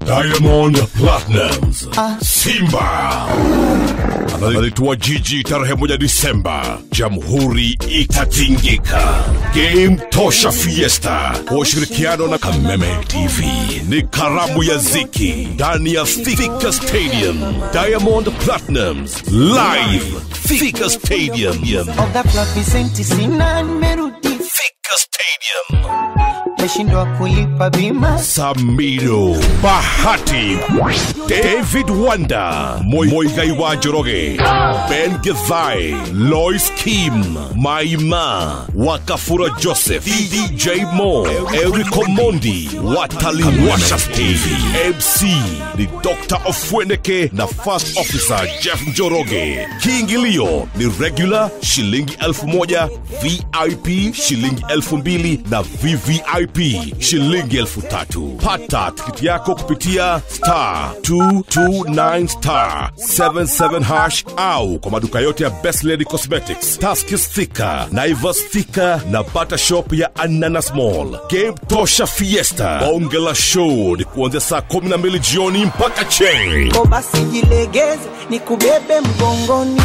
Diamond Platnumz, Simba analitua jiji tarehe 1 Disemba. Jamhuri itatingika. Game Tosha Fiesta kwa ushirikiano na Kameme TV ni karamu ya ziki ndani ya Thika Stadium. Diamond Platnumz live Thika Stadium. Thika Stadium. Nimeshindwa kulipa bima. Samido, Bahati, David Wanda, Muigai wa Njoroge, Ben Githae, Lois Kim, Maima, Wakafura Joseph, DJ Mo, Eric Omondi, Wataliwasha TV. MC ni Dr. Ofweneke na First Officer Jeff Njoroge. Kiingilio ni regular shilingi 1000, VIP shilingi 2000 na VVIP shilingi 3000. Pata tikiti yako kupitia star 229 star 77 hash au kwa maduka yote ya Best Lady Cosmetics, Tuskys Thika, Naivas Thika na Butter Shop ya Ananas Mall. Game Tosha Fiesta, bonge la show ni kuanzia saa 12 jioni mpaka cheng. Basi jilegeze nikubebe mgongoni.